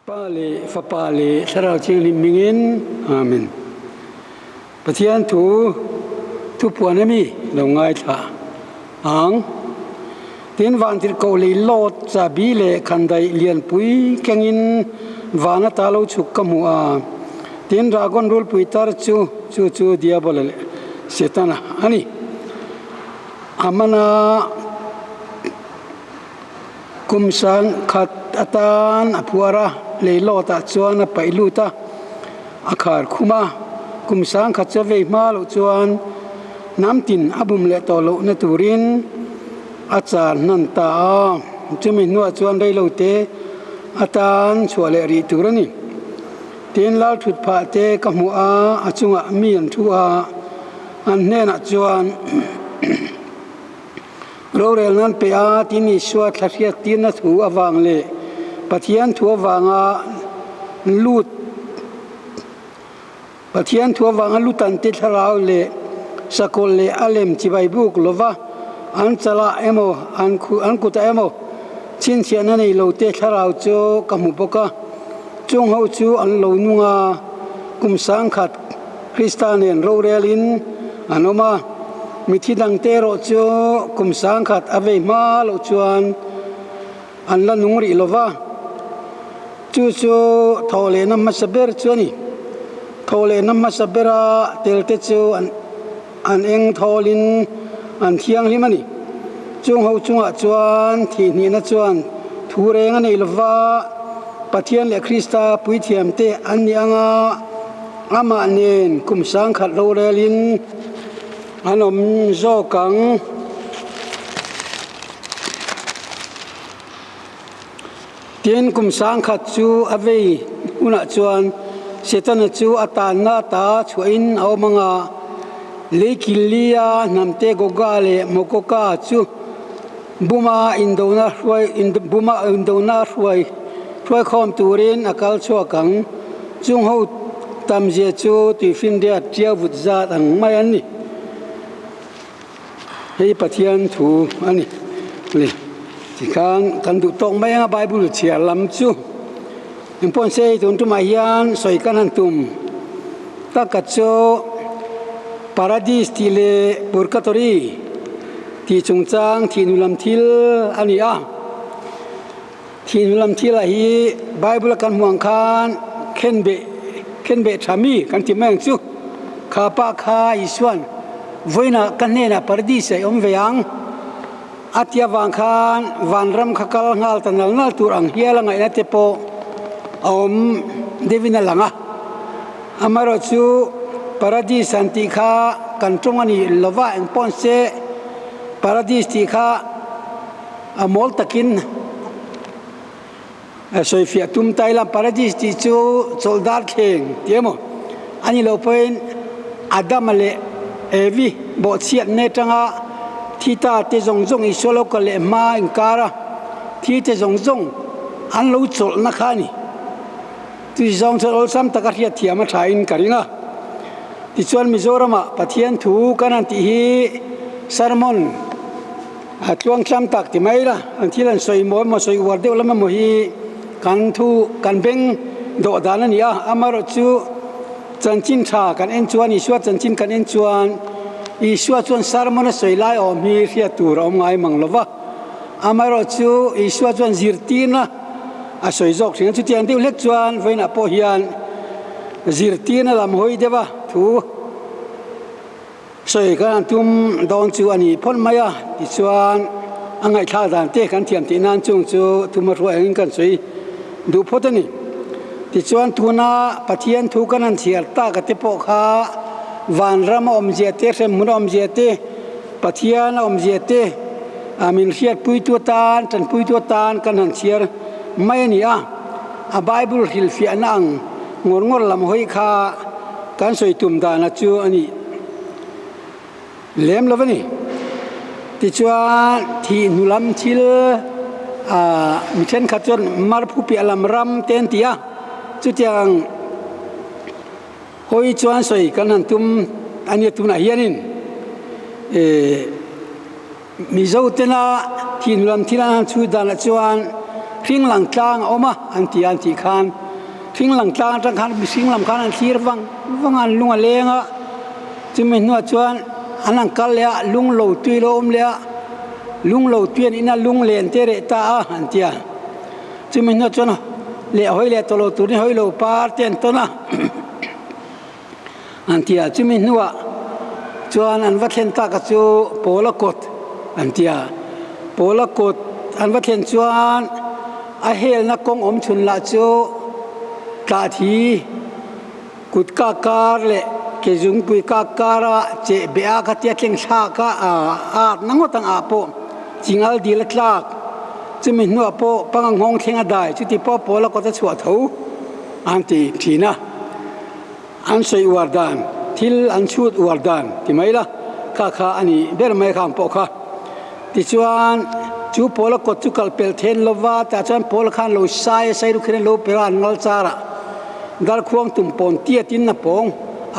Pa leh Fapa leh Thlarau Thianghlim hmingin, Amen. Pathian thu thupuan a mi lo ngaithla ang. Tin, vantirhkoh lei lawt chahbi leh khandaih lianpui kengin van ata lo chhuk ka hmu a. Tin, Dragon rulpui tar chu, chu chu Diabola leh Setana a ni. A mana Kum sang khat atan a phuar a, leilawtah chuan a paih lut a, a khar khum a. Kum sang khat chu a vei hma loh chuan hnam tin a bum leh tawh lohna turin a char hnan ta a. Chumi hnuah chuan reilote atan chhuah leh rih tur a ni. Tin, lal thut phah te ka hmuh a, a chungah mi an thu a, an hnenah chuan. Rorel nan pe a, tin Isua thlahriat tirna thu avang leh Pathian thu avanga lut Pathian thu avanga lutan te thlarau leh sakawlh leh a lem chibai buk lova an chalah emaw an an kutah emaw chhinchhiahna nei lo te thlarau chu ka hmu bawk a. Chung ho chu an lo nung a, kum sangkhat Krista nen rorelin an awm a, mithi dangte erawh chu kum sangkhat a vei hma loh chuan an la nung rih lo va. Chu chu thawhlehna hmasa ber chu a ni. Thawhlehna hmasa bera telte chu an eng thawlin an thianghlim a ni. Chung ho chungah chuan thihhnihna chuan thu reng a nei lo va, Pathian leh Krista puithiamte an ni anga, Amah nen kum sangkhat rorelin an awm zawk ang. Tin, kum sangkhat chu a vei hunah chuan Setana chu a tanna ata chhuahin a awm ang a, lei Kilia hnamte Goga leh Magoga chu Buma indona hruai Buma indona hruai hruaikhawm turin a kal chhuak ang. Chung ho tamzia chu tuifinriat tia vut zat ang mai an ni. Hei Pathian thu a ni. Ni tikhan kan duh tawk mai anga Bible chhiar lam chu engpawh se hei tun tumah hian sawi kan han tum taka chu Paradis tih leh Purgatory tih chungchang thihnu lam thil a ni a. Thihnu lam thil ah hi Bible a kan hmuh ang khan khenbeh khenbeh tha mi kan ti mai ang chu. Kha pa kha Isuan vawiinah ka hnenah Paradis ah i awm ve ang a ti avang khan vanram kha kal nghal ta nal nal tur ang hial a ngaihna te pawh a awm deuhin a lang a. Amaherawhchu Paradis an tih kha kan tawng a ni lova engpawh se Paradis tih kha A mawl takin a sawifiah tum ta ila, Paradis tih chu chawlh dar thleng tih emaw a ni loh pawhin Adama leh Evi bawhchhiatna atanga thi ta te zawng zawng Isua lo kal leh hma inkar a thi te zawng zawng an lo chawlhna kha a ni. Tui zawng chuan awlsam taka hriatthiam a thain ka ring a. Tichuan Mizoramah Pathian thu kan han tih hi sermon a tluang tlam tak ti mai la, an thil an sawi maw emaw sawi uar deuh lam emaw hi kan thu kan beng dawh dan a ni a. Amaherawh chu chanchin tha kan en chuan Isua chanchin kan en chuan Isua chuan sermon a sawi lai awm hi hriat tur a awm ngai mang lo va. Amaherawh chu Isua chuan zirtirna a sawi zawk thin a, chutiang deuh hlek chuan vawiinah pawh hian zirtirna lam hawi deuh a thu sawi kan han tum dawn chu a ni phawt mai a, tichuan a ngaihthlak dan te kan thiam tih nan chung chu thuma hruai angin kan sawi duh phawt a ni. Tichuan tuna Pathian thu kan han chhiar tak a te pawh kha vanram a awmzia te, hremhmun a awmzia te, Pathian a awmzia te a min hriatpuitu atan, tanpuitu atan kan han chhiar mai a ni a. A Bible hrilhfiahna ang ngawr ngawr lam hawi kha kan sawi tum dana chu a nih lem lo a ni. Tichuan thih hnu lam thil ah mi thenkhat chuan mar phu piah lam ram te an ti a, chutiang Hawi chuan sawi kan han tum a nia tunah hianin ih Mizo tena thihnuam thil an han chhui danah chuan Hring lang tlang a awm a an ti a an tih khan hring lang tlang atang khan mihring lam khan an thlir vang vang a an lung a leng a chumi hnuah chuan an han kal leh a lung lo tui lo awm leh a lung lo tui an in a lung len te reh ta a an ti a chumi hnuah chuan leh hawi leh tawh lo turin hawi lo par te an tawn a. An ti a, chumi hnuah chuan an va thlen tak a chu Pawla kawt an ti a, Pawla kawt an va thlen chuan a helna kawng awm chhun lah chu tlah thi kut kak kar leh ke zungpui kak kara cheh beh a khatia thleng thlak a at na ngawt ang ah pawh chingal dil a tlak chumi hnuah pawh panga nghawng thleng a dai chuti pawh Pawla kawt a chhuah tho an ti thin a. An sawi uar dan, thil an chhut uar dan ti mai la, kha kha a ni ber mai khang pawh kha. Tichuan, chu Paula kawt chu kal pel then lova, tah chuan Paula khan lo sai a, sai rukhin a lo per a, an ngal char a, darkhuang tum pawn tiatin a pawng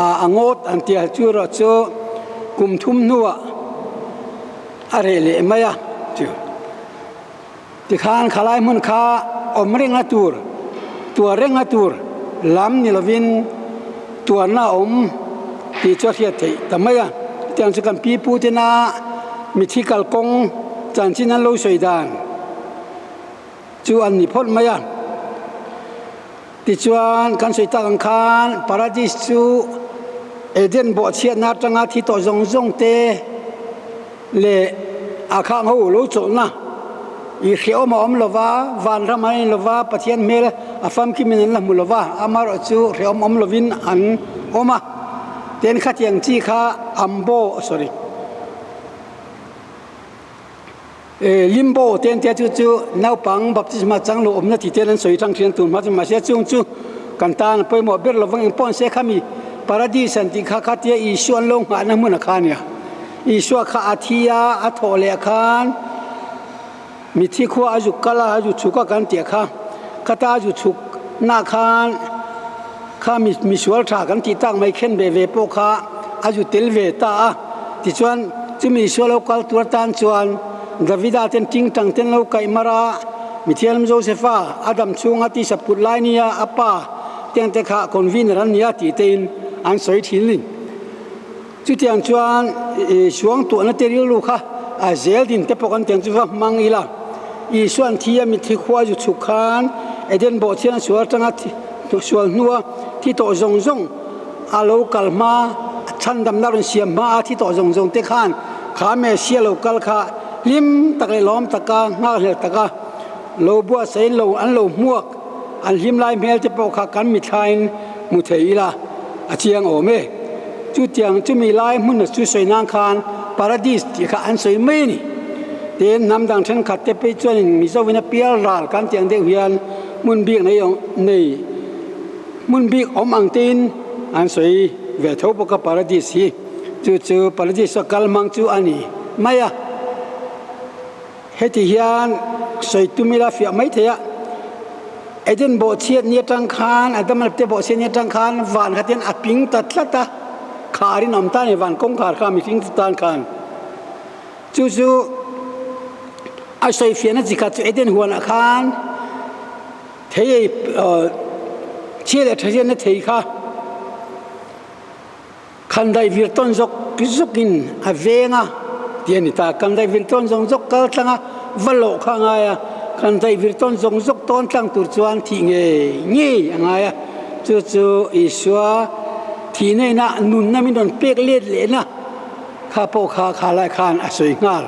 a, a ngawt an ti a, chu erawh chu kum thum hnuah a reh leh mai a, chu. Tikhan khalai hmun kha awm renga tur, tuar renga tur lam ni lovin tuarna a awm tih chu a hriat theih ta mai a. Chutiang chu kan pi pu tena mithi kalkawng chanchin an lo sawi dan chu an ni phawt mai a. Tichuan kan sawi tak ang khan Paradis chu Eden bawhchhiatna atanga thi tawh zawng zawng te, leh a khang ho lo chawlhna i hrehawm a awm lova, vanram an en lova, Pathian hmel a famkimin an la hmu lova, amaherawh chu hrehawm awm lovin an awm a, ten khatiang chi kha ambo sorry eh limbo te an tia chu chu naupang baptisma chang lo awmna tih ten an sawi tang thin tur hma chu mahse chung chu kan tan a pawimawh ber lovang engpawh an se khami paradis an tih kha khatia Isua an lo nghahna hmun a kha ania. Isua kha a thi a, a thawh leh khan mithi khua a zuk kal a, a zu chhuk a kan tih kha. Khata a zu chhuk nah khan kha misual tha kan tih tak mai khen ve ve pawh kha a zu tel ve ta a. Tichuan chumi Isua lo kal tur atan chuan Davida ten tingtang ten lo kaih mar a, Mithianghlim Josefa a dam chhunga tisa put lai nia a pa tengte kha convener an nia tih tein an sawi thin ni. Chutiang chuan Isuang tuahna te rilru kha a zel din te pawh kan tiang chu va hmang ila. Isuan thi a mitthi khua zu chhuk khan Eden bawhchhian a sual atanga sual hnua thi tawh zawng zawng a lo kal hma chhandamna rawn siam hma a thi tawh zawng zawng te khan kha Messiah lo kal kha hlim tak leh lawm taka nghakhlel taka lo buatsaih in lo an lo hmuak an hlim lai hmel te pawh kha kan mithlain hmu thei ila a chiang awm e. Chutiang chumi lai hmun chu sawi nan khan Paradis tih kha an sawi mai a ni. Tin, hnam dang thenkhat te phei chuanin Mizoin a pial ral kan tih ang deuh hian hmun bik nei nei hmun bik awm ang tein an sawi ve tho bawk a Paradis hi. Chu chu Paradis a kal hmang chu a ni mai a. Heti hian sawi tum ila fiah mai thei a, Eden bawhchhiat ni atang khan, Adam leh te bawhchhiat ni atang khan van khat hian a ping ta tlat a, khar in awm ta a ni, van kawngkhar kha mihring chu tan khan. Chu chu a sawi fiahna chi khat chu Eden huanah khan thei ei chhia leh tha hian a thei kha. Khandaih vir tawn zawk zawkin a veng a tih a ni ta. Khandaih vir tawn zawng zawk kal tlang a, va lawh kha a ngai a. Khandaih vir tawn zawng zawk tawn tlang tur chuan thih ngei ngei a ngai a. Chu chu Isua thih nena nunna min rawn pek let lehna kha pawh kha kha lai khan a sawi nghal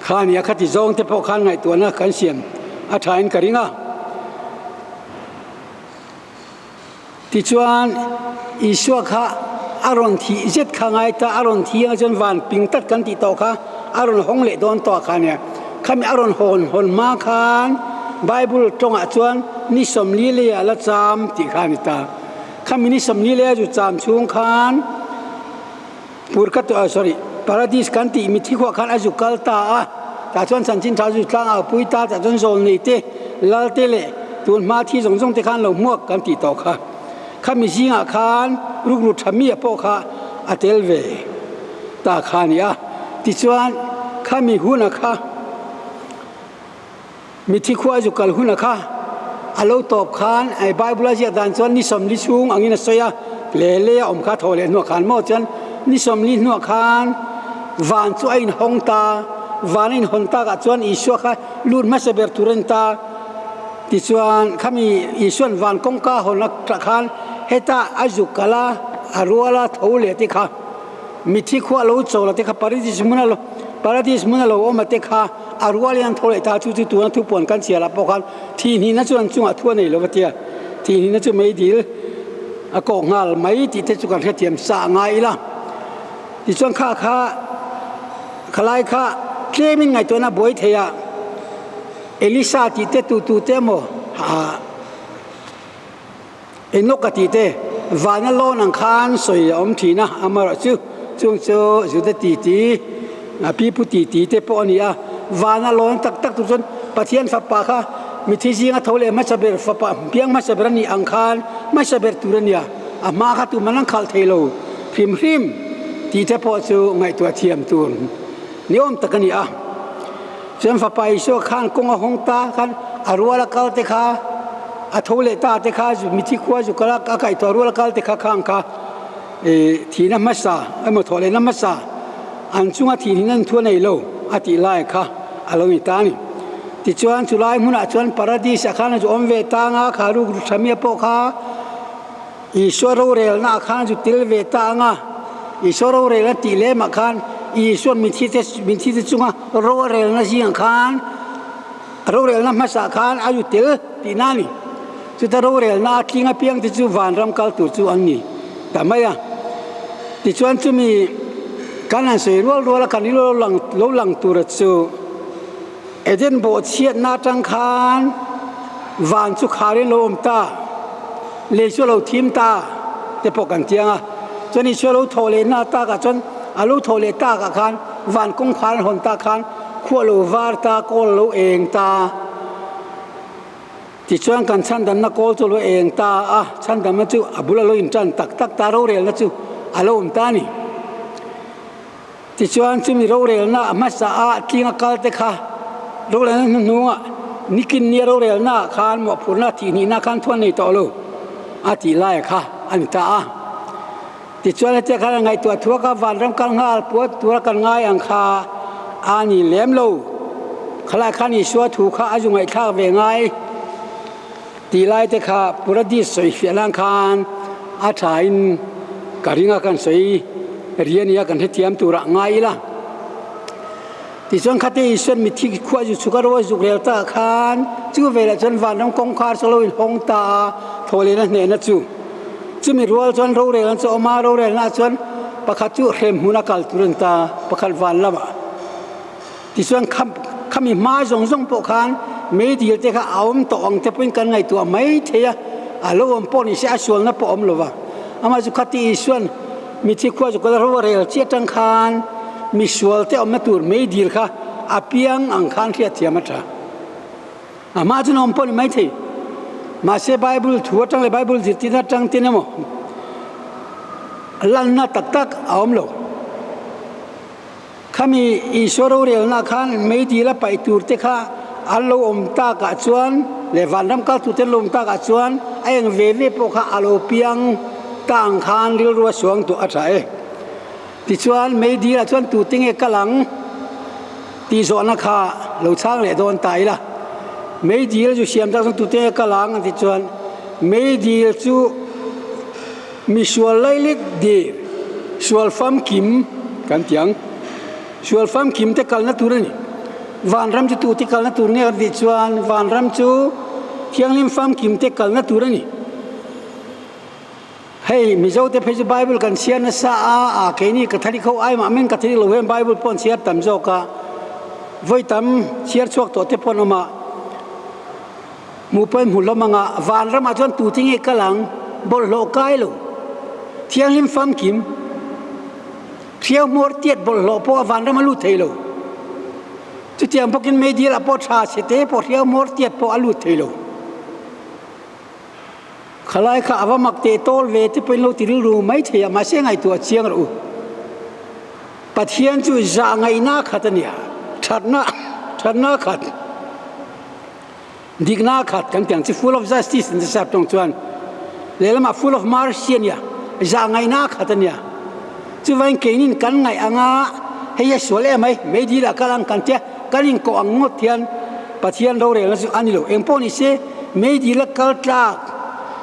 kha a ni a. Khati zawng te pawh khan ngaihtuahna kan siam a thain ka ring a. Tichuan, Isua kha a rawn thih zet kha ngai ta, a rawn thi ang chuan van ping tat kan tih tawh kha a rawn hawng leh dawn tawh kha nia. Khami a rawn hawn hawn hma khan Bible tawngah chuan ni sawmli leiah la cham tih kha a ni ta. Khami ni sawmli leia zu cham chhung khan Purgato sorry Paradis kan tih mithi khuah khan a zu kal ta a, tah chuan chanchin tha zu tlang au pui ta, tah chuan zawl nei te, lal te leh tun hma thi zawng zawng te khan lo hmuak kan tih tawh kha. Khami zingah khan rukru tha mi a pawh kha a tel ve ta kha a ni a. Tichuan khami huna kha. Mithi khua zu kal huna kha a lo tawp khan Bible a ziak dan chuan ni 40 chhung angin a sawi a, le le a awm kha thaw leh hnuah khan maw chuan ni 40 hnuah khan van chu a inhawng ta, van a inhawn takah chuan Isua kha lut hmasa ber tur a ni ta. Tichuan khami Isua'n van kawngka hawn atah khan heta a zuk kal a, a rual a tho leh te kha Mithi khua lo chawl a te kha Paradis hmun a lo Paradis hmun a lo awm a te kha a rual in an tho leh ta chu chu tuna thupuan kan chhiar ah pawh khan thihhnihna chu an chungah thu a nei lo va tia thihhnihna chu meidil a kawk nghal mai tih te chu kan hrethiam sa a ngai ila tichuan kha kha khalai kha tlem in ngaihtuahna buai thei a Elisa tih te tu tu te emaw ah Enoch a tih te vana lawn ang khan sawi a awm thin a, amaherawhchu chung chu Juda titi, pipu titi te pawh a ni a, vana lawn tak tak tur chuan Pathian fapa kha mithi zinga tho leh hmasa ber fapa piang hmasa ber a nih ang khan hmasa ber tur a nia, a hma kha tuman an khalh thei lo hrim hrim tih te pawh chu ngaihtuah thiam tur ni awm tak a ni a. Chuan Fapa Isua khan kawng a hawng ta khan a rual a kal te kha a tho leh ta te kha mithi khua zu kal a a kaihthawh a rual a kal te kha khang kha ih thihna hmasa emaw thawh lehna hmasa an chunga thih hnin an thu a nei lo a tih lai kha a lo ni ta a ni. Tichuan chulai hmunah chuan Paradis ah khan a zu awm ve ta anga kha ruk tha mia pawh kha Isua rorelna ah khan zu tel ve ta ang a, Isua rorelna tih lemah khan Isua'n mithite mithite chunga rorelna zingah khan rorelna hmasa khan a zu tel tihna a ni. Chuta rorelna a tling apiang te chu vanram kal tur chu an ni ta mai a. Tichuan chumi kan han sawi rual rual a kan ilo lang lo lang tura chu Eden bawhchhiatna atang khan van chu kharin lo awm ta, lei chu a lo thim ta te pawh kan tiang a. Chuan Isua lo thawh lehna takah chuan a lo thawh leh takah khan van kawngkhar an hawn tak khan khua lo var ta, kawl a lo eng ta. Tichuan kan chhandamna kawl chu a lo eng ta a, chhandamna chu a bul a lo intan tak tak ta, rorelna chu a lo awm ta a ni. Tichuan chumi rorelna a hmasa a tlinga kal te kha rorelna hnuhnunga nikin nia rorelna ah khan mawhphurhna thihhnihna khan thuan nei tawh lo a tih laia kha a ni ta a. Tichuan hetia khan a ngaihtuah thuak a, vanram kal nghal puat tura kan ngai ang kha a ni lem lo. Khalai khan Isua thu kha a zu ngaihthlak ve ngai tih lai te kha Paradis sawifiah nan khan a thain ka ring a kan sawi ri a nia kan hrethiam turah ngai ila. Tichuan khate Isuan mithi khuah zu chhuk a ro a zuk rel takah khan chu velah chuan vanram kawngkhar chu a lo inhawng ta a, thawhlehna hnehna chu chumi rual chuan rorel an chu a awm a, rorelnaah chuan pakhat chu hrem hmun a kal tur a ni ta, pakhat van lamah. Tichuan khami hma zawng zawng pawh khan meidil te kha a awm tawh ang te pawhin kan ngaihtuah mai thei a, a lo awm pawh ni se a sualna pawh a awm lo va. Amah chu khati Isuan mithi khua chu kal ro rel chiah atang khan misual te awmna tur meidil kha a piang ang khan hriatthiam a tha. A hma chuan a awm pawh ni mai thei. Mahse Bible thu atang leh Bible zirtirna atang ten emaw lanna tak tak a awm lo. Khami Isua rorelna khan meidil a paih tur te kha an lo awm takah chuan leh vanram kal tur te an lo awm takah chuan a eng ve ve pawh kha a lo piang ta ang khan rilru a suang tawh a tha e. Tichuan meidil ah chuan tute nge kal ang tih zawhna kha lo chhang leh dawn ta ila. Meidil zu siam tak chuan tute nge kal ang an tih chuan meidil chu Misual lailit dir, sual famkim kan ti ang. Sual famkim te kalna tur a ni. Vanram chu tute kalna tur nge kan tih chuan vanram chu thianghlim famkim te kalna tur a ni. Hei Mizo te phei chu Bible kan chhiar nasa a, a keini Catholic ho ai mah meng Catholic lo hian Bible pawh an chhiar tam zawk a, vawi tam chhiar chhuak tawh te pawh an awm a. Hmuh pawhin hmu hlawm anga vanramah chuan tute nge kal ang? Bawlhhlawh kai lo. Thianghlim famkim. Hriau hmawr tiat bawlhhlawh pawh a vanram a lut thei lo. Chutiang bawkin meidil ah pawh tha chhe te pawh hriau hmawr tiat pawh a lut thei lo. Khalai kha a va mak teh tawl ve te pawhin lo ti rilru mai thei a, mahse ngaihtuah chiang rawh u. Pathian chu zah ngaihna khat a nia, thatna thatna khat. Dikna khat kan tiang chi full of justice an ti sap tawng chuan lehlamah full of mercy a nia, zahngaihna khat a nia. Chuvain keinin kan ngaih anga hei a sual em ai, meidil ah kal ang kan tia kan inkoh ang ngawt hian Pathian rorelna chu a ni lo. Engpawh ni se meidil a kal tlak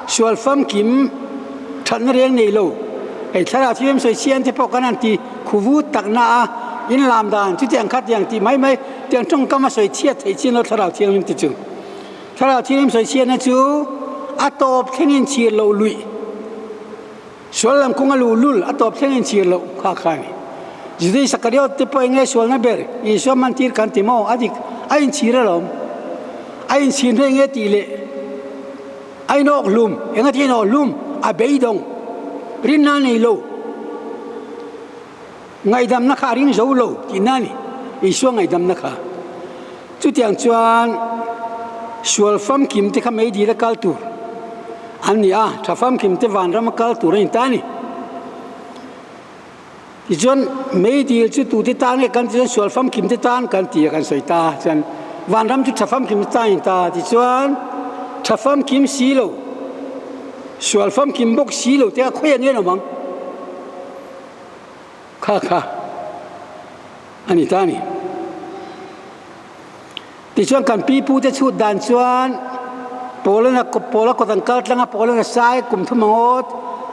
sual famkim thatna reng nei lo. Hei thlarau thilem sawi chian te pawh kan han ti khuvu takna a inlam dan chutiang kha tiang tih mai mai tiang tawngkam a sawi chhiat theih chin lo thlarau thianghlim te chu. Thlarau thianghlim sawi chhiatna chu a tawp thlengin chhir loh luih. Sual lam kawng a luh lul a tawp thleng inchhir loh kha kha a ni. Juda Isakariot te pawh enge sualna ber Isua mantir kan ti maw? A dik, a inchhir alawm. A inchhir hnu enge tih leh a inawk hlum, enga tih inawk hlum? A beidawng, rinna nei lo, ngaihdamna kha a ring zo lo tihna a ni, Isua ngaihdamna kha. Chutiang chuan sual famkim te kha meidil a kal tur an ni a, tha famkim te vanram a kal tur a ni ta a ni. Tichuan meidil chu tute tan nge kan ti chuan sual famkim te tan kan ti a kan sawi ta chuan vanram chu tha famkim te tan a ni ta. Tichuan tha famkim si lo, sual famkim bawk si lo te kha khawiah nge an awm ang? Kha kha a ni ta a ni. Tichuan kan pi pute chhut dan chuan Pawlana Pawla kawt an kal tlang a, Pawlana sai kum thum angawt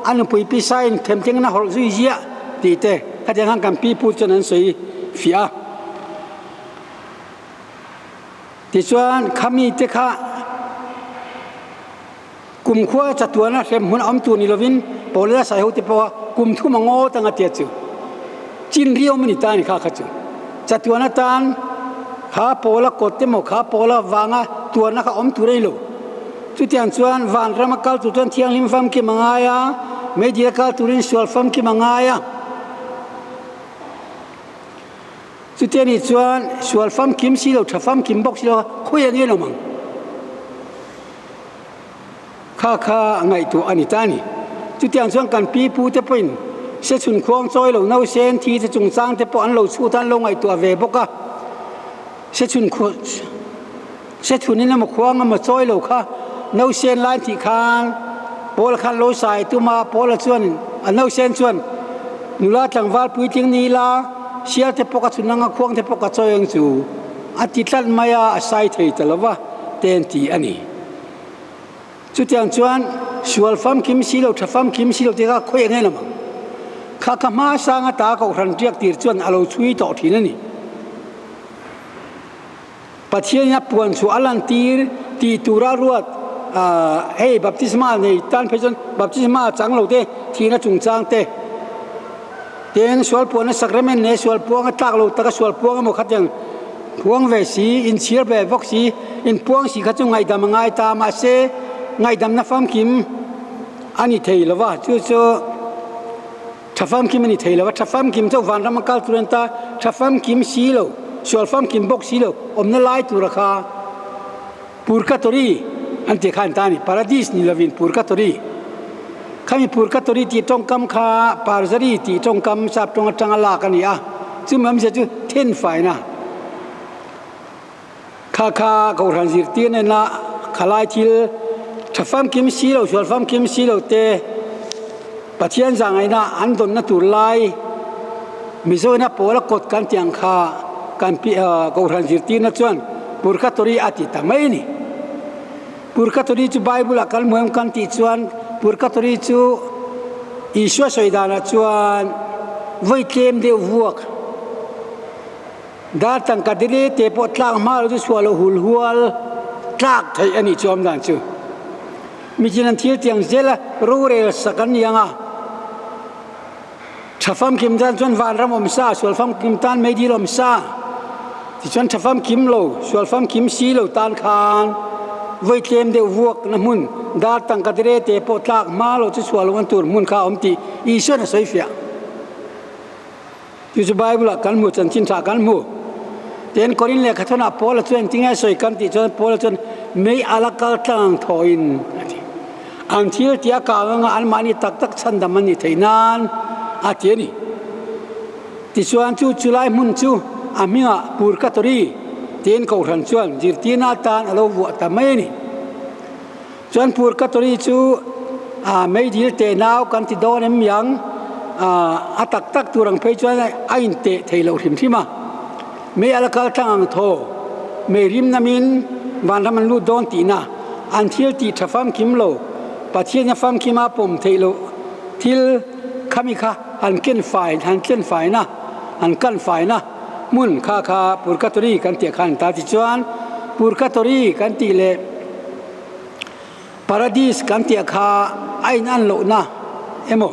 a nupui pi saiin themthleng in a hawrh zui ziah tih te khatiang khan kan pi pu chuan an sawi fiah a. Tichuan khami te kha Kumkhua chatuana hrem hmun a awm tur ni lovin Pawlala sai hote pawha kum thum a ngawt anga tia chu chin riau a ni ta a ni kha kha chu. Chatuan atan kha Pawla kawt emaw kha Pawla vanga tuarna kha awm tur a ni lo. Chutiang chuan vanram a kal tur chuan thianghlim famkim a ngai a, meidil a kal turin sual famkim a ngai a. Chutia nih chuan sual famkim si lo, tha famkim bawk si lo khawiah nge lo mang? Kha kha ngaihtuah a ni ta a ni. Chutiang chuan kan pi pu te pawhin sechhun khuang chawi lo nausen thi te chungchang te pawh an lo chhut a, an lo ngaihtuah ve bawk a. Sechhun khuang sechhunin emaw khuang emaw chawi lo kha nausen lai tih khan Paula khan lo sai tum a, Paula chuan a nausen chuan nula tlangval puitling ni ila sial te pawh ka chhun anga khuang te pawh ka chawi ang chu a ti tlat mai a, a sai thei ta lo va te an ti a ni. Chutiang chuan sual famkim si lo, tha famkim si lo te kha khawi eng em ang? Kha kha hma sanga ta kohhran riak tir chuan a lo chhui tawh thin a ni. Pathianin a puan chu a lantir tih tura ruat hei baptisma nei tan phei chuan baptisma chang lo te thihna chungchang te tin sual puanna sacrament nei sual puanga tlak lo taka sual puang emaw khatiang puang ve si inchhir ve bawk si inpuang si kha chu ngaihdam a ngai ta mahse ngaihdamna famkim a ni thei lova chu chu Tha famkim a ni thei lo a, tha famkim chu vanram a kal tur a ni ta, tha famkim si lo, sual famkim bawk si lo, awmna lai tura kha Purgatory an tih kha an ta a ni, Paradis ni lovin Purgatory. Khami Purgatory tih tawngkam kha Parzari tih tawngkam sap tawng atanga lak a ni a, chumi awmzia chu thenfaina. Kha kha Kohhran zirtir nena khalai thil tha famkim si lo, sual famkim si lo te Pathian zahngaihna an dawnna tur lai Mizoina pawla kawt kan tih ang kha kan Kohhran zirtirna chuan Purgatory a ti ta mai a ni. Purgatory chu Bible ah kan hmu em kan tih chuan Purgatory chu Isua sawi danah chuan vawi tlem deuh vuak Dar tangka dili te pawh tlak hma lo chu chhuah loh hul hual tlak theih a nih chu awm dan chu. Michin an thil tiang zel a, rorel sak an ni ang a. Tha famkim tan chuan vanram awm sa, sual famkim tan meidil awm sa. Tichuan tha famkim lo, sual famkim si lo tan khan vawi tlem deuh vuak na hmun dar tangka dile te pawh tlak hma lo chu chhuah loh an tur hmun kha a awm tih Isuan a sawi fiah. Chu chu Bible ah kan hmu, chanchin tha kan hmu. Tin, Korin lehkha thawnah Paula chuan engtin nge sawi kan tih chuan Paula chuan mei ala kal tlang ang thawhin a ti. An thil tih a kang anga anmahni tak tak chhandam an nih theih nan a ti a ni. Tichuan chu chulai hmun chu a hmingah Purgatory. Tiin Kohhran chuan zirtirna atan a lo vuah ta mai a ni. Chuan Purgatory chu meidil teh nau kan ti dawn em miang, a tak tak tur ang phei chuan a inteh thei loh hrim hrim a. Mei a la kal tlang ang thaw, mei rim namin vanram an lut dawn tihna, an thil tih tha famkim lo, Pathian a famkim a pawm theih loh thil khami kha han ken fai, han tlen faina, han kan faina hmun kha kha Purgatory kan tih khan ta tichuan Purgatory kan tih leh Paradis kan tih kha a inan lohna emaw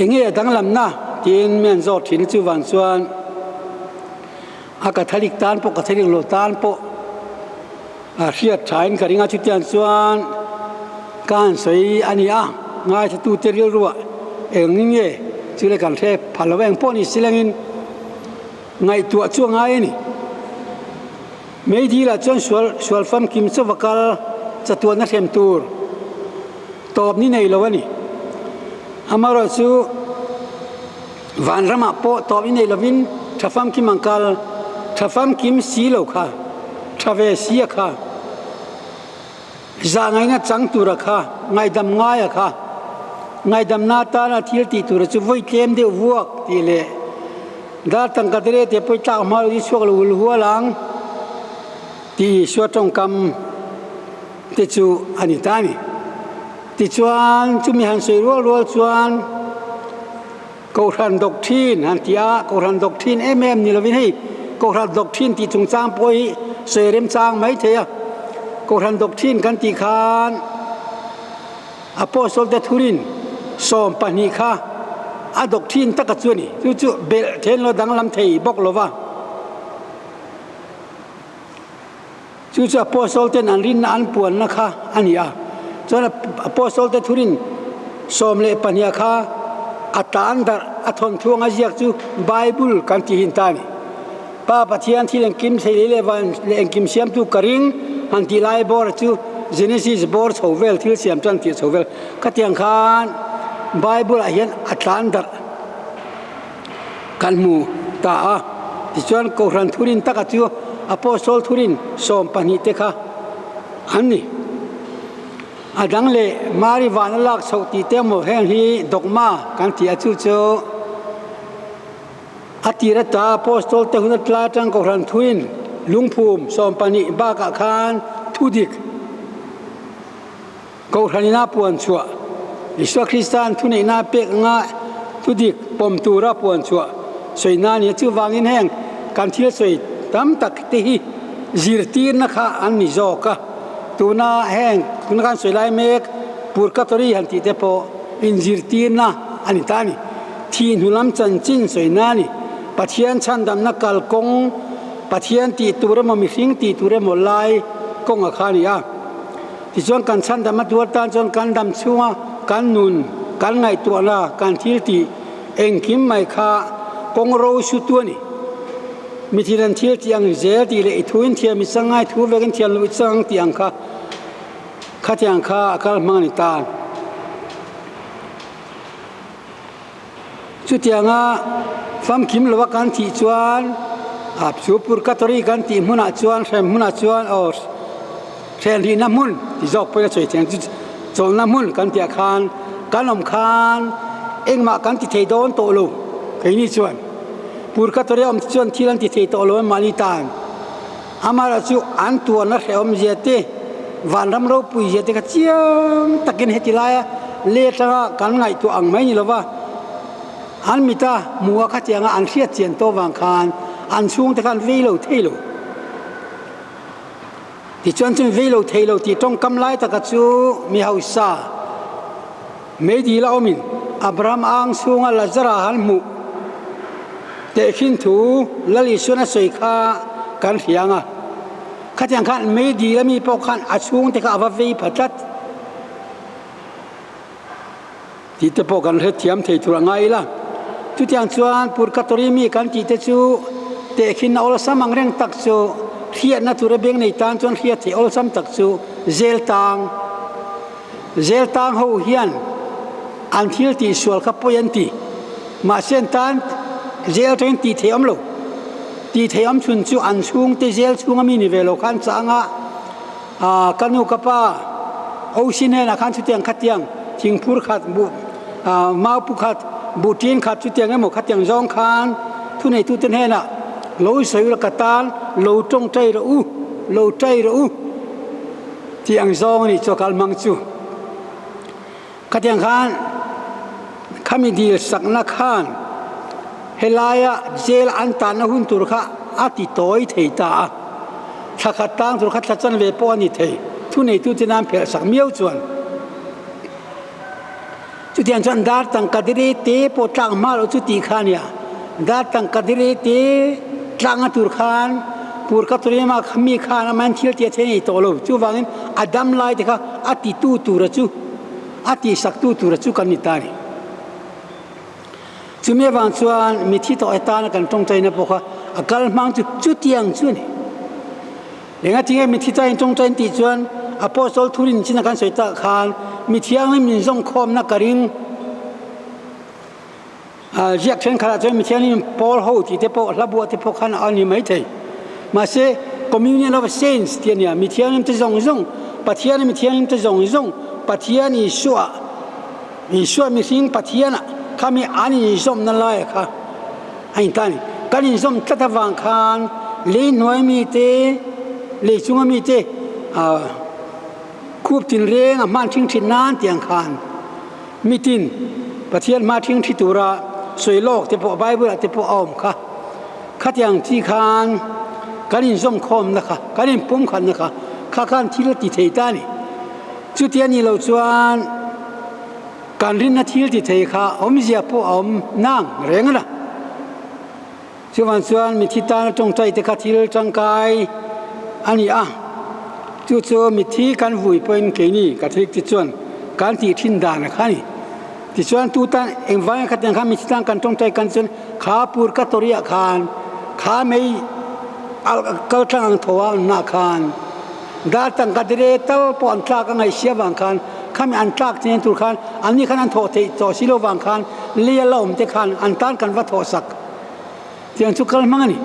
Enge a danglamna tiin mi an zawt thin chuvang chuan a Catholic tan pawh Catholic lo tan pawh a hriat thain ka ring a chutiang chuan ka han sawi a ni a ngaithlatute rilruah eng nge chu le kan hre phal lo eng pawh ni silangin ngaihtuah chu a ngai a ni. Meidil ah chuan sual sual famkim chauh a kal chatuahna hrem tur tawp ni nei lo a ni. Amaherawh chu vanramah pawh tawp ni nei lovin tha famkim ang kal tha famkim si lo kha tha ve si a kha zah ngaihna chang tura kha ngaihdam ngaia kha ngaihdamna atana thil tih tura chu vawi tlem deuh vuak tih leh Dar tangka te te pawi tlak hma lo i chhuak lo hul hual ang tih Isua tawngkam te chu a ni ta a ni. Tichuan chumi han sawi rual rual chuan Kohhran Doctrine han ti a, Kohhran Doctrine em em ni lovin hei Kohhran Doctrine tih chungchang pawh hi sawi remchang mai thei a. Kohhran Doctrine kan tih khan Apostle te thurin 12 kha a doctrine taka chu a ni. Chu chu belh then lo danglam thei bawk lo va. Chu chu Apostle ten an rinna an puanna kha a ni a. Chuan Apostle te thurin 12 kha a tan darh a thawnthuang a ziak chu Bible kan ti hin ta a ni. Pa Pathian thil engkim thei lei leh van leh engkim siamtu ka ring han tih lai bawr chu Genesis bawr chho vel thil siam chuan tih chho vel khatiang khan Bible ah hian a tlan darh kan hmu ta a tichuan Kohhran thurin taka chu Apostle thurin 12 te kha an ni. A dang leh Mari van a lak chhoh tih te emaw heng hi dogma kan tih a chu chu A tir ata Apostol te hun a tla atang Kohhran thuin lungphum 12 bakah khan thudik Kohhran ina puan chhuah Isua Krista'n thuneihna a pek anga thudik pawm tura puan chhuah sawi na a ni a. Chuvangin heng kan thil sawi tam tak te hi zirtirna kha an ni zawk a. Tuna heng tuna kan sawi lai mek Purgatory han tih te pawh inzirtirna a ni ta a ni. Thih hnu lam chanchin sawi na a ni. Pathian chhandamna kalkawng, Pathian tih tur emaw mihring tih tur emaw lai kawng a kha a ni a. Tichuan kan chhandam a tuar tan chuan kan dam chhunga kan nun, kan ngaihtuahna, kan thil tih engkim mai kha kawng ro su tu a ni. Mi thil an thil tih ang zel tih leh i thu in thiam i chang ngai thu vek in thiam loh i chang ang tih ang kha khatiang kha a kal hmang a ni ta. Chutianga famkim lova kan thih chuan a chu purgatory kan tih hmunah chuan hrem hmunah chuan aw hrenrihna hmun ti zawk pawhin a sawi thei ang chu chawlhna hmun kan tih ah khan kan awm khan engmah kan ti thei dawn tawh lo keini chuan purgatory a awm te chuan thil an ti thei tawh lo mahni tan amaherawhchu chu an tuarna hrehawm zia te vanram ropui zia te kha chiang takin heti laia le atanga kan ngaihtuah ang mai ni lova an mita hmuha khatianga an hriat chian tawh vang khan an chhungte khan vei lo thei lo. Tichuan chumi vei lo thei lo tih tawngkam lai taka chu mi hausa meidil a awmin Abraham ang chhunga Lazara han hmuh tehkhin thu Lal Isuan a sawi kha kan hria ang a. Khatiang khan meidil a mi pawh khan a chhungte kha a va vei pha tlat tih te pawh kan hrethiam thei tur a ngai ila. Chutiang chuan Purgatory mi kan tih te chu tehkhin a awlsam ang reng tak chu hriatna tura beng nei tan chuan hriat theih awlsam tak chu zel tang zel tang ho hian an thil tih sual kha pawi an ti. Mahse an tan zel atangin tih theih awm lo. Tih theih awm chhun chu an chhungte zel chhunga mi ni ve lo khan changa ka nu ka pa OC hnenah khan chutiang khatiang thingphur khat buh mau pu khat buh tin khat chutiang emaw khatiang zawng khan thuneitute hnenah lo sawi ula ka tan lo tawngtai rawh u lo tai rawh u tih ang zawng a nih chu a kal hmang chu. Khatiang khan khami dil sakna khan helaia jail an tanna hun tur kha a ti tawi thei ta a, thla khat tang tur kha thla chan ve pawh a ni thei, thuneitu te nan phelh sak miau chuan. Chutiang chuan dar tangka dere te pawh tlak hma loh chu tih kha a nia, dar tangka dere te tlakna tur khan Purkatorium-a mi khan amahin thil tih a thei a nei tawh lo, chuvangin a dam lai te kha a titu tura chu a tihsaktu tura chu kan ni ta a ni. Chumi avang chuan mithi tawh atana kan tawngtaina pawh kha a kal hmang chu chutiang chu a ni. Engatinge mithi tain tawngtain tih chuan Apostol thurin chin a kan sawi tak khan mi thianghlim min zawngkhawmna ka ring. Ziak thenkhatah chuan mi thianghlim pawl ho tih te pawh hla buah te pawh khan a ni maithei. Mahse, Communion of Saints tih a nia, mi thianghlim te zawng zawng, Pathiana mi thianghlim te zawng zawng, Pathian Isua, Isua mihring Pathiana kha mi an inzawmna laia kha a intan a ni. Kan inzawm tlat avang khan lei hnuai mite, lei chunga mite khup tinreng a hman thing thin nan tiang khan, Mitin, Pathian hma thingthi tura sawi lawk te pawh Bible ah te pawh a awm kha. Khatiang chi khan kan inzawm khawmna kha, kan inpum khatna kha, kha khan thil a ti thei ta a ni. Chutia ni lo chuan kan rinna thil ti thei kha awmzia pawh a awm nang reng a la. Chuvang chuan mithi tana tawngtai te kha thil tangkai a ni a, chu chu mithi kan vui pawhin keini Catholic te chuan kan tih thin dan a kha a ni. Tichuan tu tan engvangin khatiang khan mithi tan kan tawngtai kan chuan kha purgatory ah khan kha mei kal tlang ang tho a hnah khan dar tangka dire tal pawh an tlak a ngaihsia vang khan khami an tlak chen tur khan anni khan an thawh theih tawh si lo vang khan lei a la awm te khan an tan kan va thawh sak. Tiang chu kal hmang a ni.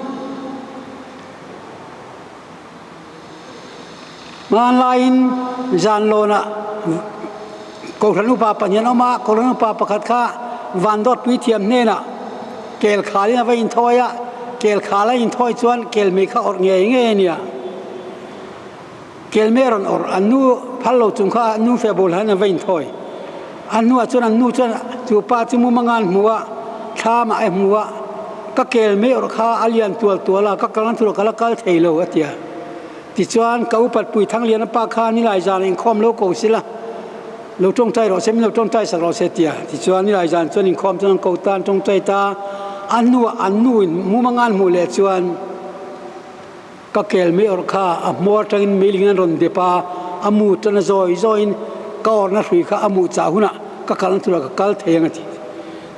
Hmanlaiin zanlawnah Kohhran upa pahnih an awm a, Kohhran upa pakhat kha Vandawt Puithiam hnenah kel khalin a va inthawi a, kel khal a inthawi chuan kel mei kha awrh ngei ngei a nia. Kel mei a rawn awrh, an nu phal lo chung kha an nu fehbul han a va inthawi. A hnuah chuan an nu chuan chu pa chu mumanga an hmu a, thlam ah a hmu a, ka kel mei awrh kha a lian tual tual a, ka kalna tur ka la kal thei lo a ti a. Tichuan ka upat pui Thangliana pa kha nilai zan inkhawm lo ko sila, lo tawngtai rawh se, min lo tawngtai sak rawh se a ti a. Tichuan nilai zan chuan inkhawm chuan an ko ta, an tawngtai ta. A hnuah an nu in mumanga an hmuh leh chuan, Ka kel mai awrh kha a hmuar tangin meiling an rawn dep a, a mu tan a zawi zawiin ka awrhna hrui kha a muh chah hunah ka kalna turah ka kal thei ang a ti.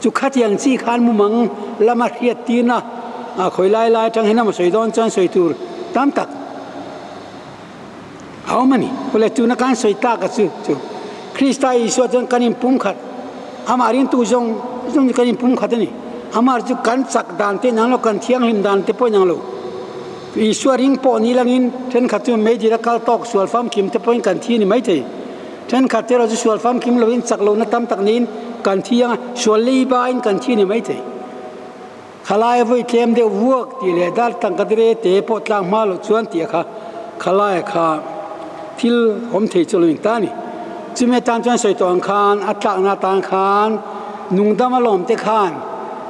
Chu khatiang chi khan mumang lama hriat tirna khawi lai lai atang hian a sawi dawn chuan sawi tur tam tak a awm a ni. Awle tuna kan sawi tak a chu chu Krista Isua chuan kan inpumkhat amah ringtu zawng zawng chu kan inpumkhat a ni. Amah chu kan chak dan te inang lo, kan thianghlim dan te pawh inang lo. Isua ring pawh ni langin thenkhat chu meidil a kal tawk sual famkim te pawhin kan thi a ni maithei. Thenkhat te erawh chu sual famkim loin chak lohna tam tak niin kan thi ang a, sual leibain kan thi a ni maithei. Khalai vawi tlem deuh vuak tih leh dar tangka dire te pawh tlang hma loh chuan tih a kha khalai kha thil awm thei chu a lo in ta a ni. Chumi atan chuan sawi tawh ang khan a tlakna atan khan nungdam a lawm te khan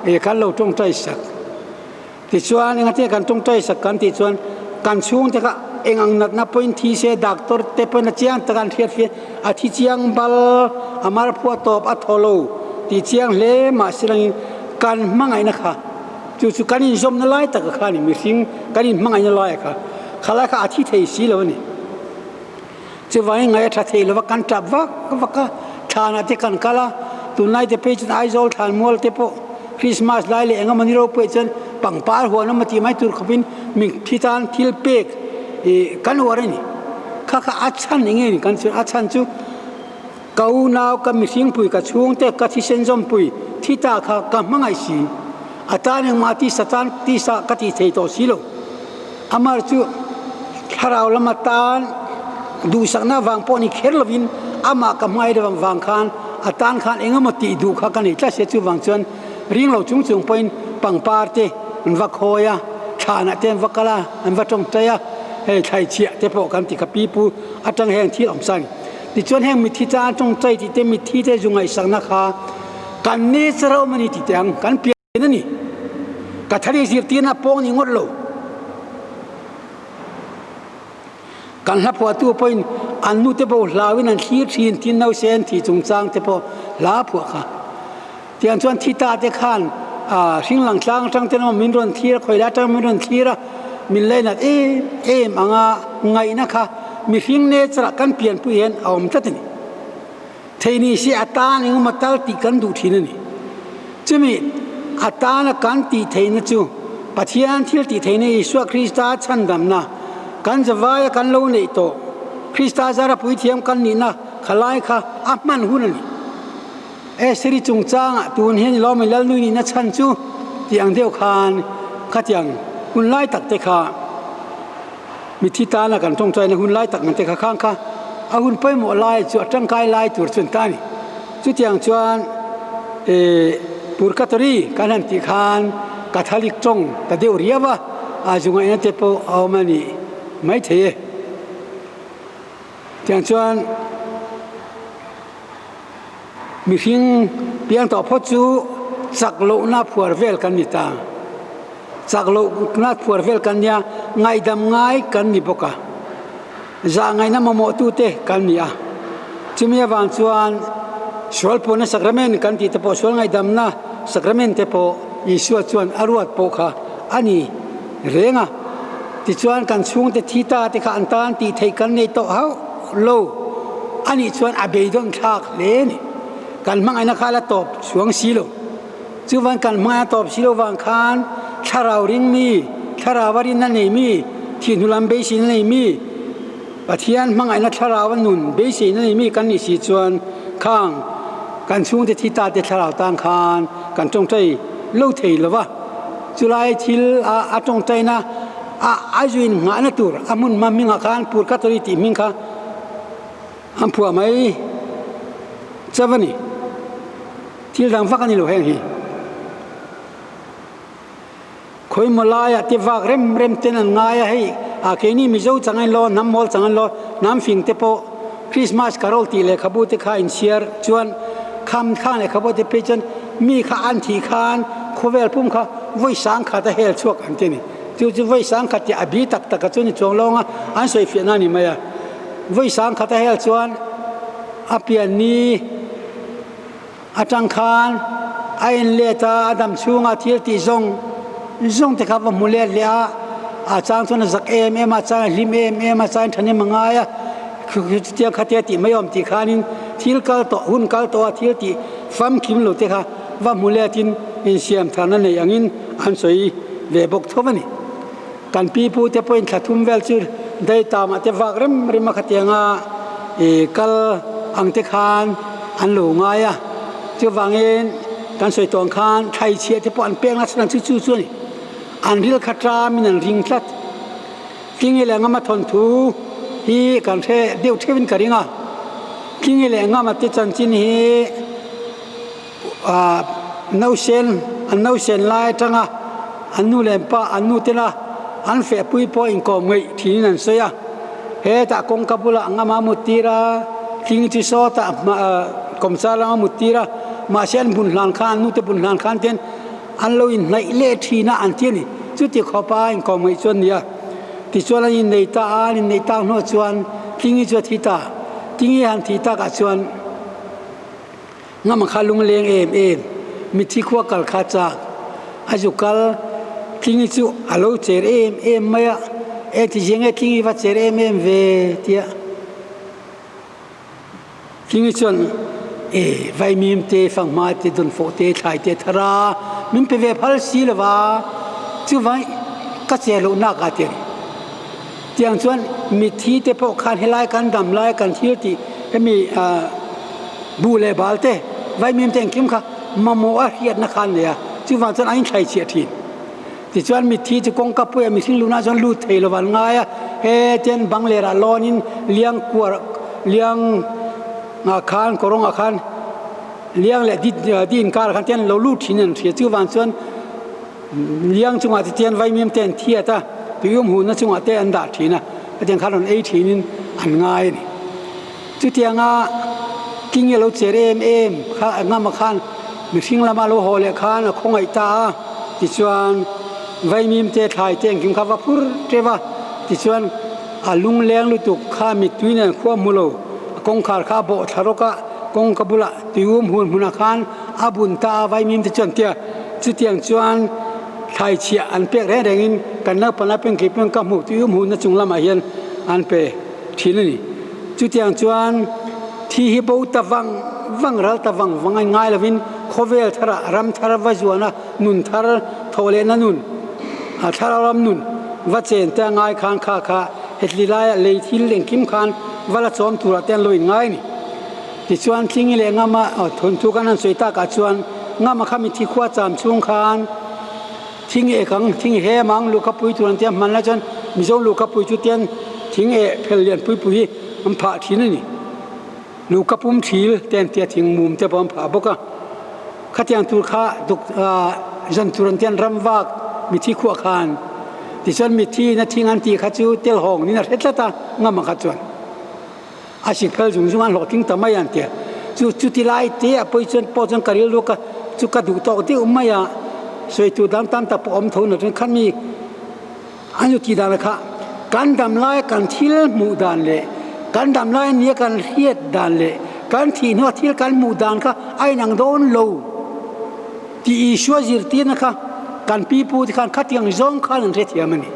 eh kan lo tawngtai sak. Tichuan engati kan tawngtai sak kan tih chuan kan chhungte kha eng ang natna pawhin thi se doctor te pawhin a chiang tak an hriat fiah a thi chiang bal a mar phuah tawp a thaw lo tih chiang hle mahse langin Kan hmangaihna kha chu chu kan inzawmna lai taka kha a ni, mihring kan inhmangaihna laia kha, khalai kha a thi thei si lo a ni. Chuvangin ngaih a tha thei lova kan tap vak vak a, thlanah te kan kal a, tunlai te phei chuan Aizawl thlan mual te pawh Christmas lai leh engemaw ni ropui chuan pangpar huan awm a tih mai tur khawpin mi thi tan thil pek ih kan uar a ni. Kha kha a chhan eng nge ni kan chuan a chhan chu Ka unau, ka mihringpui, ka chhungte, ka thisen zawmpui, thi ta kha ka hmangaih si. A tan engmah tisa tan tisa ka ti thei tawh si lo. Amar chu thlarau lama tan duhsakna vang pawh ni kher lovin amah ka hmai deuh ang vang khan a tan khan engemaw tih duh kha ka nei tlat sia chuvang chuan ring lo chung chung pawhin pangpar te an va khawi a, thlanah te an va kal a, an va tawngtai a, hei thlaichhiah te pawh kan ti kha pipu atang heng thil awm sa a ni. Tichuan heng mitthi tan tawngtai tih te mitthi te zu ngaihsakna kha kan nature a awm a ni tih teh ang kan pian. A ni. Ka thari zirtirna pawng ni ngawt lo. Kan hla phuahtu pawhin an nute bo hlauin an thlir thin tin nausen thih chungchang te pawh hla phuah kha. Tiang chuan thi ta te khan hring lang tlang atang ten emaw min rawn thlir a, khawi lai atang min rawn thlir a, min lainat em em anga ngaihna kha mihring nature ah kan pianpui hian a awm tlat a ni. Thei ni si a tan engemaw tal tih kan duh thin a ni. Chumi a tana kan tih theihna chu Pathian thil tih theihna Isua Krista chhandamna kan zavaia kan lo neih tawh Krista zara puithiam kan nihna khalai kha a hman hun a ni. Estheri chungchangah tun hian i lawm i Lalnui nihna chhan chu tih ang deuh khan khatiang hun lai tak te kha Mithi tana kan tawngtaina hun lai tak ngante kha khang kha a hun pawimawh lai chu a tangkai lai tur chu an ta a ni. Chutiang chuan Purgatory kan han tih khan Catholic tawng ta deuh riau a, a zu ngaihna te pawh a awm a nih maithei e. Tiang chuan mihring piang tawh phawt chu chak lohna phuar vel kan ni ta. Chak lohna phuar vel kan nia, ngaihdam ngai kan ni bawk a, zah ngaihna mamawhtute kan ni a. Chumi avang chuan sual puanna sacrament kan tih te pawh, sual ngaihdamna sacrament te pawh Isua chuan a ruat pawh kha a ni reng a. Tichuan kan chhungte thi ta te kha an tan tih theih kan nei tawh hauh lo a nih chuan a beidawn thlak hle a ni. Kan hmangaihna kha la tawp chuang si lo. Chuvan kan hmai a tawp si lo vang khan thlarau ring mi, thlarau a rinna nei mi, thihnu lam beiseina nei mi, Pathian hmangaihna thlarau a nun beiseina nei mi kan nih si chuan khang kan chhungte thi ta te thlarau tan khan kan tawngtai lo thei lo va. Chulai thil a a tawngtaina a a zuin nghahna tur a hmun hma hmingah khan Purgatory tih hming kha an phuah mai chauh a ni. Thil dang vak a ni lo heng hi. Khawimaw laiah te vak rem rem ten an ngai a, hei a keini Mizo chang an lo, hnam mawl chang an lo, hnam fing te pawh Christmas carol tih lehkhabu te kha inchhiar chuan kham khang lehkhabu te phei chuan mi kha an thih khan khawvel pum kha vawi sang khat a hel chhuak an ti a ni. Chu chu vawi sang khat tih a bi tak tak a chu ni chuang lawng a, an sawi fiahna a ni mai a. Vawi sang khat a hel chuan a pian ni. Atang khan a en let a, a dam chhunga thil tih zawng zawng te kha va hmu let leh a, a chang chuan a zak em em a, a chang a hlim em em a, a chang thahnem a ngai a, chutiang khatia tih mai awm tih khanin thil kal tawh, hun kal tawh a thil tih famkim lo te kha va hmu letin insiam tharna nei angin an sawi ve bawk tho a ni. Kan pi pu te pawhin thla thum vel chu daitamah te vak rem rem a khatianga ih kal ang te khan an lo ngai a, chuvangin kan sawi tawh ang khan thlaichhiah te pawh an pek nasa ang chu chu chu a ni. An ril kha tamin an ring tlat. Tlingi leh Ngama thawnthu hi kan hre deuh theuhin ka ring a, Tlingi leh Ngama te chanchin hi Ah nausen an nausen lai atanga an nu leh an pa an nu tena an fehpui pawh inkawm ngaih thinin an sawi a, hetah kawngka bulah ngama mut tir a, tling chi sawtah kawmchar lama mut tir a, mahse an bun hlan khan an nute bun hlan khan ten an lo inhnaih leh thin a an ti a ni, chuti khawpa inkawm ngaih chuan nia tichuan an innei ta a, an inneih tak hnuah chuan tlingi chu a thi ta, tlingi han thih takah chuan. Ngam kha lungleng em em, mithi khua kal kha chak a zu kal, tlingi chu a lo cher em em mai a, e ti zing e tlingi va cher em em ve tia tlingi chuan e vaimim te fanghma te dawnfawh te thlai te thar a min pe ve phal si lova chuvang ka cher loh nak a ti a ni. Tiang chuan mithi te pawh khan helai kan dam lai kan thil tih hemi buh leh bal te vaimim te engkim kha mamawh a hriatna kha an nei a. Chuvang chuan an inthlai chhiah thin. Tichuan mitthi chu kawngka puia mihring luhna chuan lut thei lo an ngai a, he ten bang lerah lawnin liang kuar liang ah khan kawrawng ah khan liang leh di di inkar ah khan ten lo lut thin an hria. Chuvang chuan liang chungah te chuan vaimim te an thiat a, tuium hunna chungah te an dah thin a, hetiang khan rawn ei thinin an ngai a ni. Chutianga king a lo cher em em kha ngama khan mihring lama lo haw leh khan a khawngaih ta a, tichuan vaimim te thlai te engkim kha va phur teuh a, tichuan a lungleng lutuk kha mittui nen khua hmu lo, a kawngkhar kha a bawh thla rawk a, kawngka bulah tuium hun hmunah khan a bun ta a vaimim te chuan tia chutiang chuan thlai chhiah an pek reng rengin kan naupang lai pengkip pawn ka hmuh tuium hunna chung lamah hian an pe thin a ni. Chutiang chuan thi hi bo ta vang vang, ral ta vang vang a ngai lovin khawvel tharah ram thar va zuana nun thar thawh lehna nun, a thlarau ram nun va chen te a ngai khan kha kha hetli laia lei thil engkim khan va la chawm turah te an lo inngai a ni. Tichuan Tlingi leh Ngama thawnthu kan han sawi takah chuan Ngama kha mithi khua cham chhung khan Thing eh kang, thing he mang luhka pui tur an tia hman lai chuan Mizo luhka pui chu tian thing eh phel lian pui pui hi an phah thin a ni. Luhka pum thil te an tia thing mum te pawh an phah bawk a. Khatiang tur kha duk ah zan tur an tian ram vak mithi khuah khan tichuan mithi in a thing an tih kha chu tel hawng niin a hre tlat a ngam ang kha chuan. A sik phel zung zung a hlawhtling ta mai a an ti a. Chu chuti lai te a pawi chuan pawh chuan ka rilru ka chu ka duh tawk deuh mai a, sawi tur dang tam tak pawh awm tho na chuan khan mi an zu tih dan kha kan dam lai kan thil hmuh dan leh kan dam lai nia kan hriat dan leh kan thih hnua thil kan hmuh dan kha a inang dawn lo tih Isua zirtirna kha kan pipu te khan khatiang zawng khan an hrethiam a ni.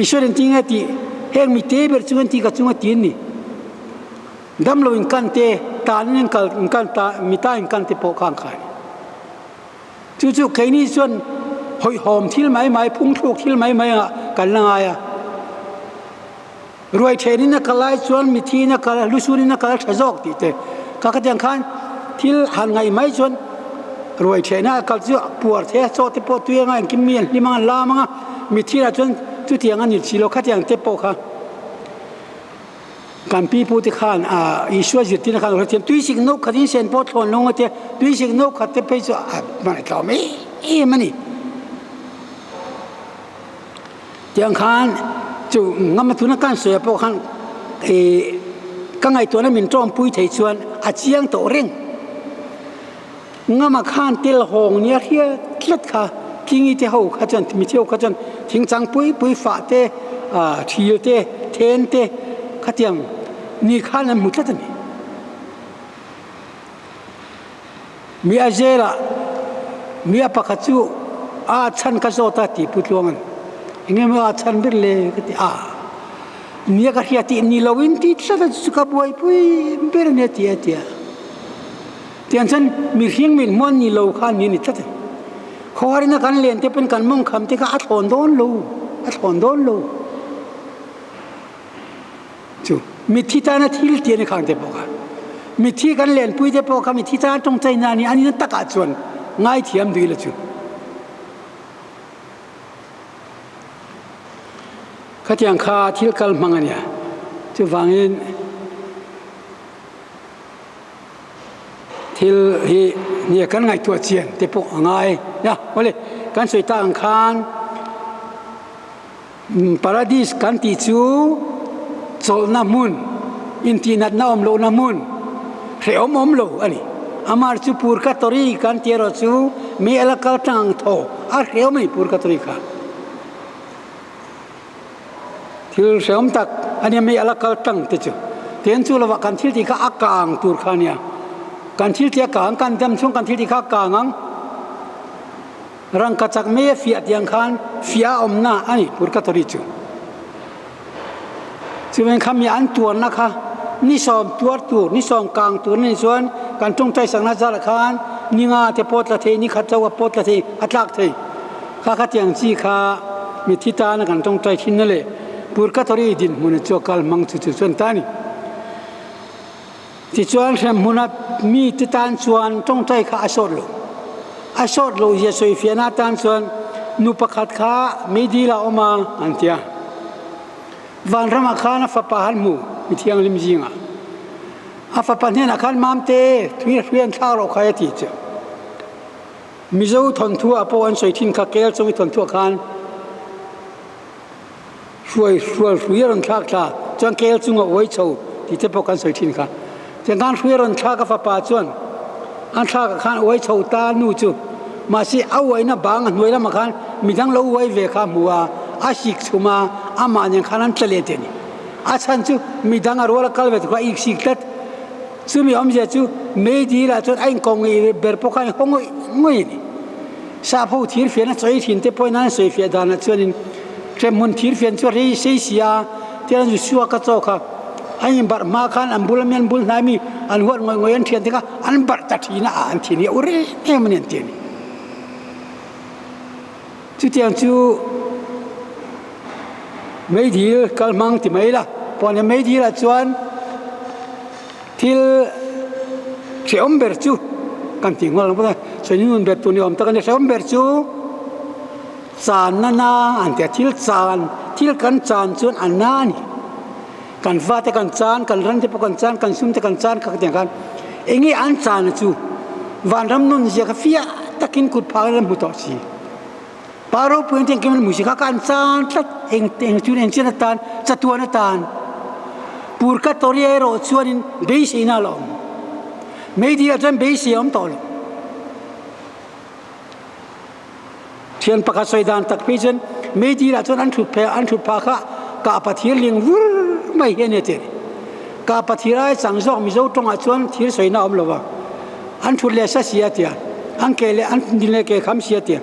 Isua in tinge tih heng mi te ber chu an tih ka chunga ti an ni. Damlo in kan te, tan in kal in kan ta mi ta in kan te pawh kha an khai. Chu chu keini chuan hawihhawm thil mai mai, phungthluk thil mai mai ah kan la ngai a. Ruai thenin a kal lai chuan mithi in a kal a, lusun in a kal a tha zawk tih te. Ka khatiang khan thil han ngaih mai chuan ruai thehna a kal chu puar thei a, chaw te pawh tui anga engkim mi an hlim anga an lam anga, mithi lah chuan chutiang a ni si lo khatiang te pawh kha kan pi pu te khan ah Isua zirtirna khan hrethiam tuisik no khat in sen pawh thlawn lo ngawt e, tuisik no khat te phei chu a hman a tlawm em em a ni. Tiang khan chu ngam tuna kan sawi ah pawh khan ih ka ngaihtuahna min tawmpui theih chuan a chiang tawh reng. Ngama khan tel hawng nia hriat tlat kha tlingi te ho kha chuan mi theu kha chuan thingchang pui pui fah te ah thil te then te khatiang ni khan an hmu tlat a ni. Mi a zelah mi a pakhat chu a chhan ka zawt a tih Pu Tluanga'n eng emaw a chhan ber le ka ti a, nia ka hria tih ni loin ti tlat a chu ka buaipui ber a nia ti a ti a. Tiang chuan mihring min hmuan ni lo kha ni a ni tlat a, khawharina kan len te pawn kan mawngkham te kha a thlawn dawn lo, a thlawn dawn lo. Chu mitthi tana thil ti a ni khang te pawh kha. Mitthi kan lenpui te pawh kha mitthi tana tawngtaina a ni a nihna takah chuan ngaithiam duh ila chu. Khatiang kha thil kal hmang a nia. Chuvangin thil hi nia kan ngaihtuah chian te pawh a ngai a. Awle, kan sawi tak ang khan. Paradis kan tih chu chawlhna hmun, intihnatna awm lohna hmun, hrehawm awm lo a ni. Amah chu purgatory kan tih erawh chu mi a la kal tlang ang thaw a hrehawm a ni purgatory kha. Thil hrehawm tak a nia mi a la kal tlang te chu. Tihian chu lovah kan thil tih kha a kang tur kha a nia. Kan thil tih a kang, kan dam chhung kan thil tih kha a kang ang. Rangkachak mei a fiah tiang khan fiah a awmna a ni purgatory chu. Chuvangin kha mi an tuarna kha ni sawm tuar tur, ni sawm kang tur a nih chuan kan tawngtai sakna zarah khan ni nga te pawh tla thei, ni khat chauh a pawh tla thei, a tlak thei. Kha khatiang chi kha mithi tana kan tawngtai thinna leh purgatory dinhmun chu a kal hmang chu chu chuan ta a ni. Tichuan hremhmuna mite tan chuan tawngtai kha a sawt lo. A sawt lo zia sawifiahna atan chuan nu pakhat kha meidil ah a awm a an ti a. Vanramah khan a fapa han hmu mi thianghlim zingah. A fapa hnenah khan Mamte, tui hrui an thlak rawh khai a ti che. Mizo thawnthu ah pawh an sawi thin kha kel chungi thawnthu ah khan hruai hrual hrui a rawn thlak thla chuan kel chunga uai chho tih te pawh kan sawi thin kha. Tiang khan hrui a rawn thlak a fapa chuan an thlak ah khan uai chho ta nu chu mahse a uaina bang a hnuai lamah khan midang lo uai ve kha a hmu a, a sik chhum a, amah nen khan an tla leh teh a ni. A chhan chu midang a rual a kal ve tur kha a iksik tlat. Chumi awmzia chu meidil ah chuan a inkawm ngei ber pawh kha a inhaw ngawih ngawih a ni. Sap ho thirfian a chawi thin te pawhin an sawifiah danah chuanin hremhmun thirfian chu a rei sei si a, tichuan Joshua ka chaw kha an inbarh hma khan an bul ami an bul hnai mi an huat ngawih ngawih an thian te kha an barh ta thin a, an thin hi a u rem em a ni an ti a ni. Chutiang chu meidil kal hmang ti mai la, pawhne meidil ah chuan thil hrehawm ber chu kan tih nghal ang bawk a, sawi nun ber tur ni awm tak a ni, hrehawm ber chu channa na an ti a, thil chan thil kan chan chuan a na a ni, kan fate kan chan, kan ram te pawh kan chan, kan sum te kan chan kha khatiang khan eng nge an chan chu vanram nun zia kha fiah takin kut phah in an hmu tawh si. Pa ropui an engkim an hmu si kha ka an chan tlat eng eng chu eng chian atan chatuan atan purgatory erawh chuanin beiseina a la awm. Meidil ah chuan beisei a awm tawh lo. Thian pakhat sawi dan tak phei chuan meidil ah chuan an thut phei an thut phah kha kahpa thir ling vur mai hi a ni a ti a ni. Kahpa thir ai chang zawk Mizo tawngah chuan thir sawina a awm lo va. An thut leh sa si a tia, an ke leh an din leh ke kham si a tia.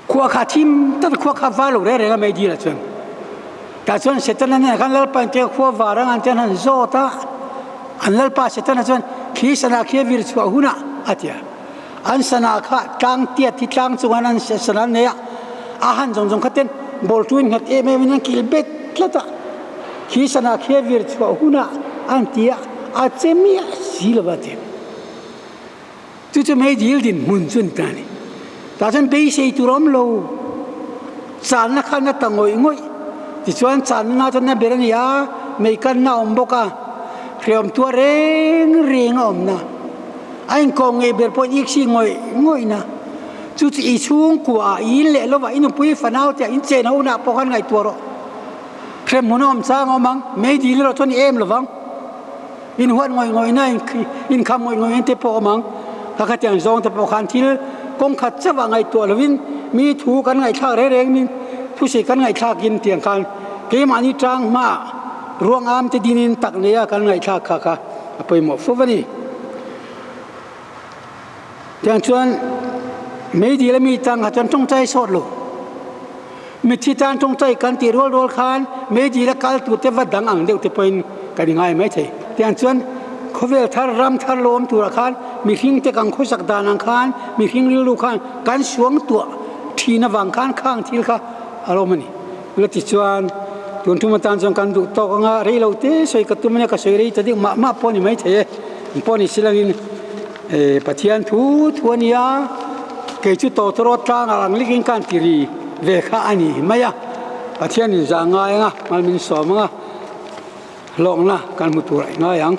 Khua kha thim tak khua kha var lo reng reng a meidil ah chuan. Tah chuan Setana nen khan Lalpa in tia khua var ang an tia an han zawt a, an Lalpa Setana chuan khi sana khi a vir chhuah hunah a tia. An sana kha tlang tiat hi tlang chungah an sana an nei a, a han zawng zawng kha ten bawltu in nghet em em in an kil bet tlat a, khi sana khi a vir chhuah hunah an ti a, a che miah si lo va ti. Chu chu meidil dinhmun chu a ni ta a ni. Tah chuan beisei tur a awm lo, channa kha na ta ngawih ngawih. Tichuan channa na chuan na ber a ni a, meikanna a awm bawk a, hreawm tuar reng reng a awmna. A inkawm ngei ber pawhin iksi ngawih ngawihna. Chu chu i chhungkua ah, i in leh lovah, i nupui fanau te ah, in chen ho hunah pawh khan ngaihtuah rawh. Hremhmun a awm chang a awm ang, meidil erawh chuan i em lovang. Inhuat ngawih ngawihna, inkham ngawih ngawihna te pawh a awm ang. Ka khatiang zawng te pawh khan thil kawng khat chauh ah ngaihtuah lovin mi thu kan ngaihthlak reng reng min thusawi kan ngaihthlakin tiang khan keimahni tang hmaah ruang am te dinin tak neia kan ngaihthlak kha kha a pawimawh fo a ni. Tiang chuan meidil a mi tang kha chuan tawngtai sawt lo. Mitthi tan tawngtai kan tih rual rual khan meidil a kal tur te va dang ang deuh te pawhin kan i ngai mai thei. Tiang chuan khawvel thar ram thar lo awm turah khan mihring te kan khawsak dan ang khan mihring rilru khan kan suang tuah thin avang khan khang thil kha a lo awm a ni. La ti chuan tun thum atan chuan kan duh tawk anga rei lo te sawi ka tum ania ka sawi rei ta deuh mah mah pawh a ni mai thei e. Eng pawh ni silangin eh Pathian thu thu a nia kei chu tawtawrawt tlangah ang likin ka han ti ri ve kha a ni mai a. Pathian in zah ngai anga mal min sawm anga hlawkna kan hmu tur a i ngai ang.